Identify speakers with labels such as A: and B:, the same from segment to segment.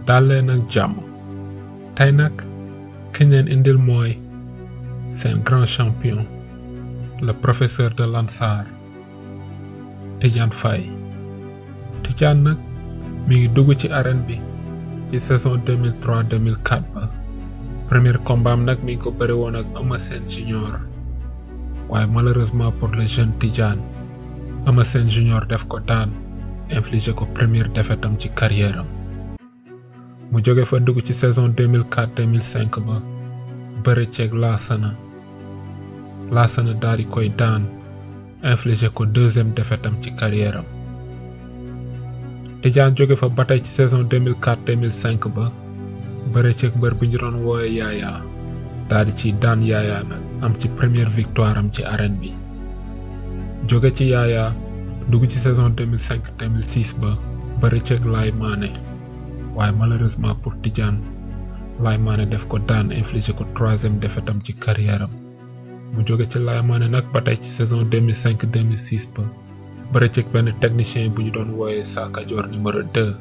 A: daal leen ak jàmm tey nag ki leen indil mooy seen grand champion le professeur de Lansar Tidiane Faye. Tidiane nag mi ngi dugg ci arène bi ci saison 2003-2004 ba premier combat am nag mi ngi ko bëri woon ak Eumeu Sène Junior waaye malheureusement pour le jeune Tidiane Eumeu Sène Junior def ko daan infligé ko première défaite am ci carrière am mu jóge fa dugg ci saison 2004-2005 ba bëre ceeg Lassana daal di koy daan infligé ko deuxième défaite am ci carrière am Tidiane jóge fa ba tey ci saison 2004-2005 ba bëre ceeg mbër bi ñu doon woowe Yaya daal di ci daan Yaya nag am ci première victoire am ci arène bi jóge ci Yaya dugg ci saison 2005-2006 ba bëre ceeg Laye Mané waaye malheureusement pour Tidiane Laye Mané def ko daan infligé ko troisième défaite am ci carrière am mu jóge ci Laye Mané nag ba tey ci saison 2005-2006 ba bëre ceeg benn technicien bu ñu doon wooyee Sakadior numéro 2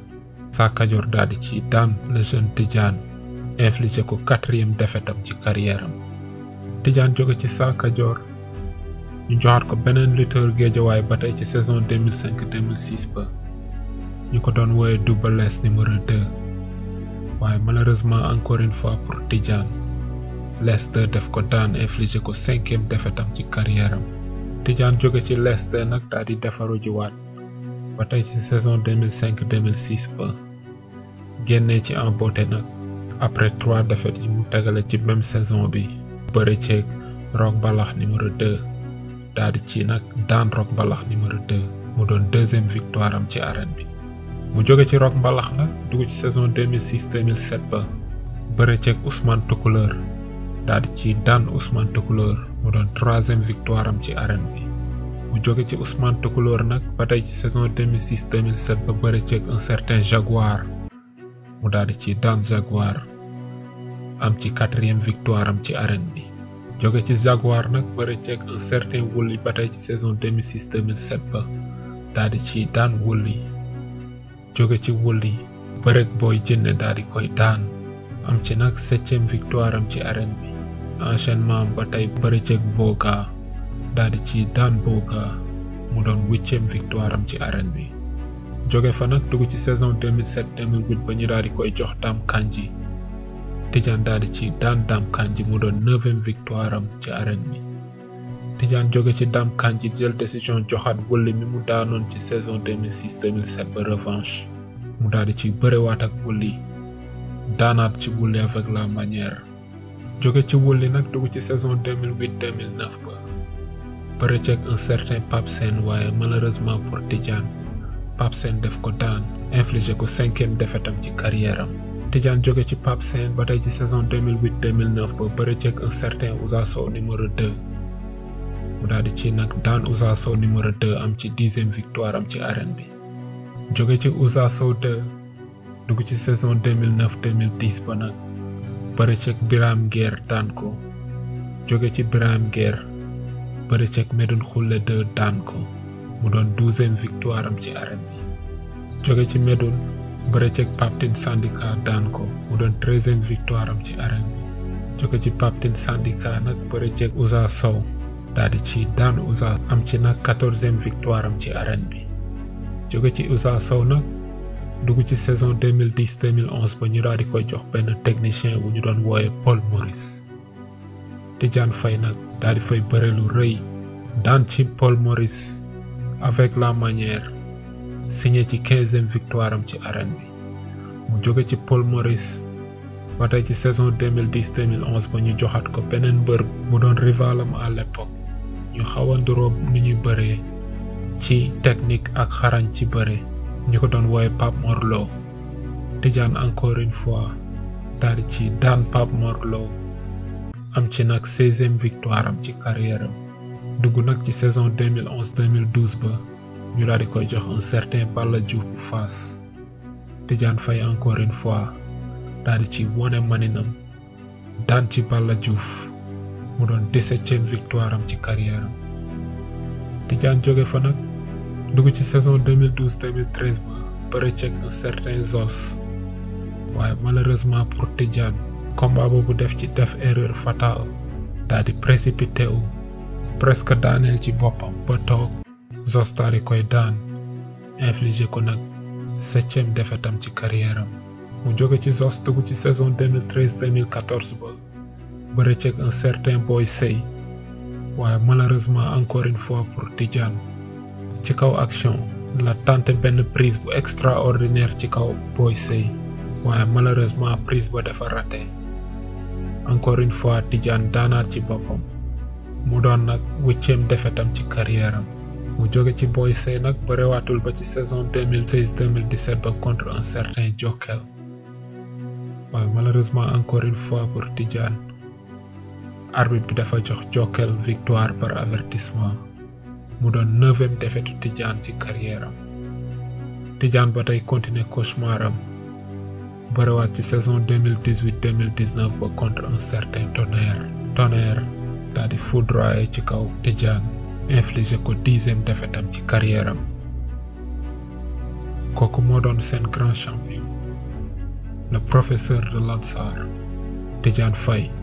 A: Sakadior daal di ci daan le jeune Tidiane infligé ko quatrième défaite am ci carrière am Tidiane jóge ci Sakadior ñu joxaat ko beneen lutteur Guédiawaye ba tey ci saison 2005-2006 ba ñu ko doon wooyee Double Less numéro 2 waaye malheureusement encore une fois pour Tidiane Less 2 def ko daan infligé ko cinquième défaite am ci carrière am Tidiane jóge ci Less 2 nag daal di defaru jiwaat ba tey ci saison 2005-2006 ba génnee ci en beauté nag après 3 défaites yi mu tegale ci même saison bi bëre ceeg Rock Mbalax numéro 2 daal di ci nag daan Rock Mbalax numéro 2 mu doon deuxième victoire am ci arène bi mu jóge ci Rock Mbalax nag dugg ci saison 2006-2007 ba bëre ceeg Ousmane Toucouleur daal di ci daan Ousmane Toucouleur mu doon troisième victoire am ci arène bi mu jóge ci Ousmane Toucouleur nag ba tey ci saison 2006-2007 ba bëre ceeg un certain Jaguar mu daal di ci daan Jaguar am ci quatrième victoire am ci arène bi jóge ci Jaguar nag bëre ceeg un certain Wulli ba tey ci saison 2006-2007 ba daal di ci daan Wulli jóge ci Wulli bëreg Boy Djiné daal di koy daan am ci nag septième victoire am ci arène bi enchaînement am ba tey bëre ceeg Boga daal di ci daan Boga mu doon huitième victoire am ci arène bi jóge fa nag dugg ci saison 2007-2008 ba ñu daal di koy jox Dame Kandji Tidiane daal di ci daan Dame Kandji mu doon neuvième victoire am ci arène bi Tidiane jóge ci Dame Kandji jël décision joxaat Wulli mi mu daanoon ci saison 2006-2007 ba revanche mu daal di ci bërewaat ak Wulli daanaat ci Wulli avec la manière jóge ci Wulli nag dugg ci saison 2008-2009 ba bëre ceeg un certain Pape Sène waaye malheureusement pour Tidiane Pape Sène def ko daan infligé ko cinquième défaite am ci carrière am Tidiane jóge ci Pape Sène ba tey ci saison 2008-2009 ba bëre ceeg un certain Ousa Sow numéro 2 mu daal di ci nag daan Ousa Sow numéro 2 am ci dixième victoire am ci arène bi jóge ci Ousa Sow 2 dugg ci saison 2009-2010 ba nag bëre ceeg Birame Guère daan ko jóge ci Birame Guère bëre ceeg Medoune Khoule 2 daan ko mu doon douzième victoire am ci arène bi jóge ci Medoune bëre ceeg Pape Tine Sandika daan ko mu doon treizième victoire am ci arène bi jóge ci Pape Tine Sandika nag bëre ceeg Ousa Sow daal di ci daan Ousa am ci nag quatorzième victoire am ci arène bi jóge ci Ousa Sow nag dugg ci saison 2010-2011 ba ñu daal di koy jox benn technicien bu ñu doon wooye Paul Maurice Tidiane Faye nag daal di fay bëre lu rëy daan ci Paul Maurice avec la manière signé ci 15e victoire am ci arène bi mu jóge ci Paul Maurice ba tey ci saison 2010-2011 ba ñu joxaat ko beneen mbër mu doon rivalam à l'époque ñu xaw a nduroo ni ñuy bëree ci technique ak xarañ ci bëre ñu ko doon wooye Pape Mor Lo Tidiane encore une fois daal di ci daan Pape Mor Lo am ci nag 16e victoire am ci carrière am dugg nag ci saison 2011-2012 ba ñu daal di koy jox un certain Balla Diouf bu Fass Tidiane Faye encore une fois daal di ci wone maninam daan ci Balla Diouf mu doon 17e victoire am ci carrière am Tidiane jóge fa nag dugg ci saison 2012-2013 ba bëre ceeg un certain Zos waaye malheureusement pour Tidiane combat boobu def erreur fatale daal di précipité wu presque daaneel ci boppam ba toog Zoss daal di koy daan infligé ko nag 7e défaite am ci carrière am mu jóge ci Zoss dugg ci saison 2013-2014 ba bëre ceeg un certain Boy Sey waaye malheureusement encore une fois pour Tidiane ci kaw action la tenté benn prise bu extraordinaire ci kaw Boy Sey waaye malheureusement prise ba dafa raté encore une fois Tidiane daanaat ci boppam mu doon nag 8e défaite am ci carrière am mu jóge ci Boy Sey nag bëriwaatul ba ci saison 2016-2017 ba contre un certain Jokal waaye malheureusement encore une fois pour Tidiane arbitre bi dafa jox Jokal victoire par avertissement mu doon 9e défaite Tidiane ci carrière am Tidiane ba tey continuer cauchemar am bëriwaat ci saison 2018-2019 ba contre un certain Tonnerre daal di foudroyer ci kaw Tidiane infligé ko 10e défaite am ci carrière am kooku moo doon seen grand champion le professeur de Lansar Tidiane Faye.